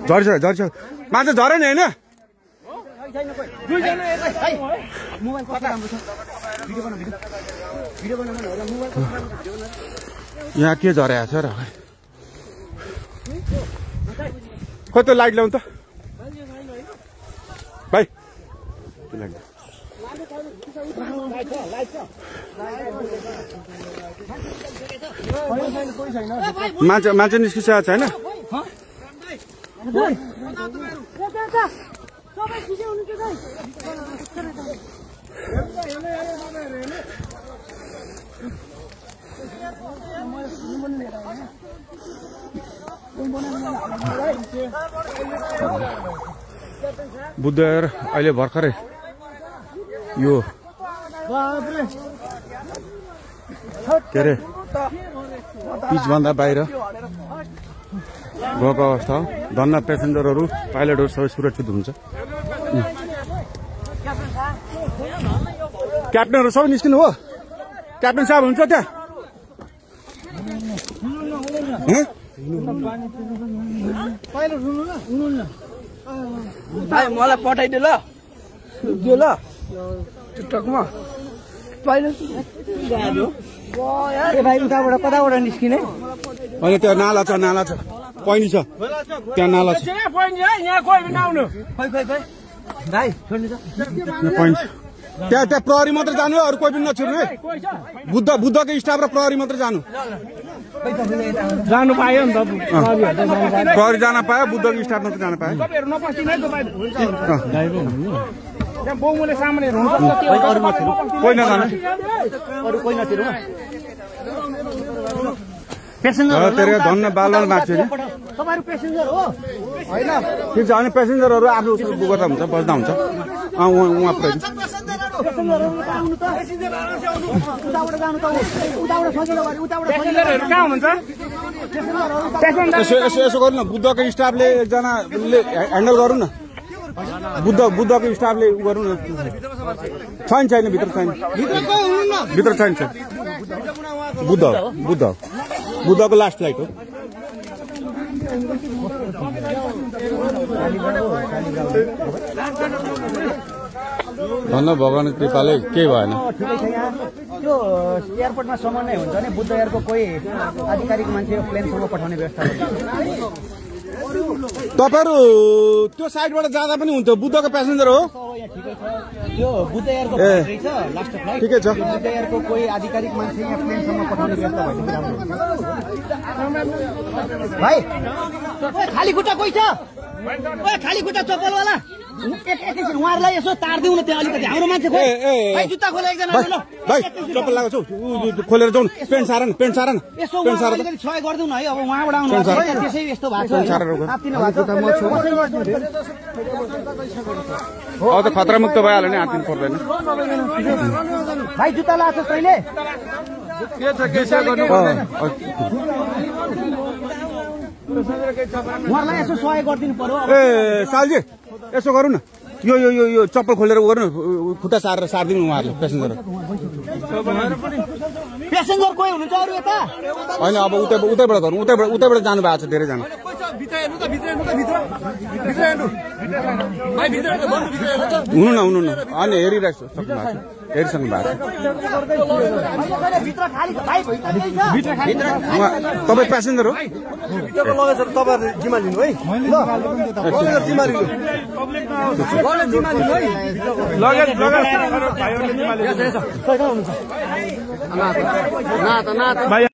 झर्छ झर्छ माछा झरे नि होइन यहाँ के झरेको छ र खोइ त्यो लाइट ल्याउनु त भाइ मान्छे निस्किसकेको छैन बुद्धर अहिले भर्खरै यो के अरे पिचभन्दा बाहिर गएको अवस्था हो धन्न पेसेन्जरहरू पाइलटहरू सबै सुरक्षित हुन्छ क्याप्टनहरू सबै निस्किनु हो क्याप्टन साहब हुन्छ त्यहाँ मलाई पठाइदियो ल त्यो ल टिकटकमा भाइ उताबाट कताबाट निस्किने होइन त्यो नाला छ पैनी छ त्यहाँ नाला छ त्यहाँ प्रहरी मात्र जानु अरू कोही पनि नछिर्नु है बुद्धको स्टाफ र प्रहरी मात्र जानु पायो नि त प्रहरी जान पायो बुद्धको स्टाफ मात्र जान पायो कोही नजानु धन्न बालवाल मान्छे ठिक छ अनि पेसेन्जरहरू आफ्नो गर्दा हुन्छ बस्दा हुन्छ उहाँ यसो गर्नु न बुद्धको स्टाफले एकजनाले ह्यान्डल गरौँ न बुद्धको स्टाफले गरौँ न छैन भित्र छैन बुद्धको लास्ट फ्लाइट हो धन्न भगवान कृपाले केही भएन त्यो एयरपोर्टमा समन्वय हुन्छ भने बुद्ध एयरको कोही आधिकारिक मान्छे प्लेनसँग पठाउने व्यवस्था तपाईहरु त्यो साइडबाट जाँदा पनि हुन्छ बुद्धको प्यासेन्जर हो यो बुद्ध एयरको फ्लाइट छ लास्ट फ्लाइट ठिकै छ बुद्ध एयरको कोही आधिकारिक मान्छे यहाँ प्लेनसँग पठाउने व्यवस्था भएपछि राम्रो भाइ खाली खुट्टा कोही छ खाली खुट्टा चप्पलवाला एकैछिन उहाँहरूलाई यसो तारिदिउँ न त्यहाँ अलिकति हाम्रो मान्छे खोइ जुत्ता खोले एकजना भाइ चप्पल लगाएको छु खोलेर जाउँ पेन्ट सार न यसो अलिकति सहयोग गरिदिउँ न है अब उहाँबाट आउनु त्यसै यस्तो भएको छ त खतरा मुक्त भइहाल्यो नि आत्तिनु पर्दैन भाइ जुत्ता लगाएको छ तैँले उहाँलाई यसो सहयोग गरिदिनु पर्यो ए सालजी यसो गरौँ न यो चप्पल खोलेर गर्नु खुट्टा सारिदिनु उहाँहरूले पेसेन्जर कोही हुनुहुन्छ अरू यता होइन अब उतैबाट गरौँ उतैबाट जानु भएको छ धेरैजना हुनु न अनि हेरिरहेको छु हेरिसक्नु भएको तपाईँ प्यासेन्जर हो तपाईँ जिम्मा लिनु है जिम्मा लिनु लगेज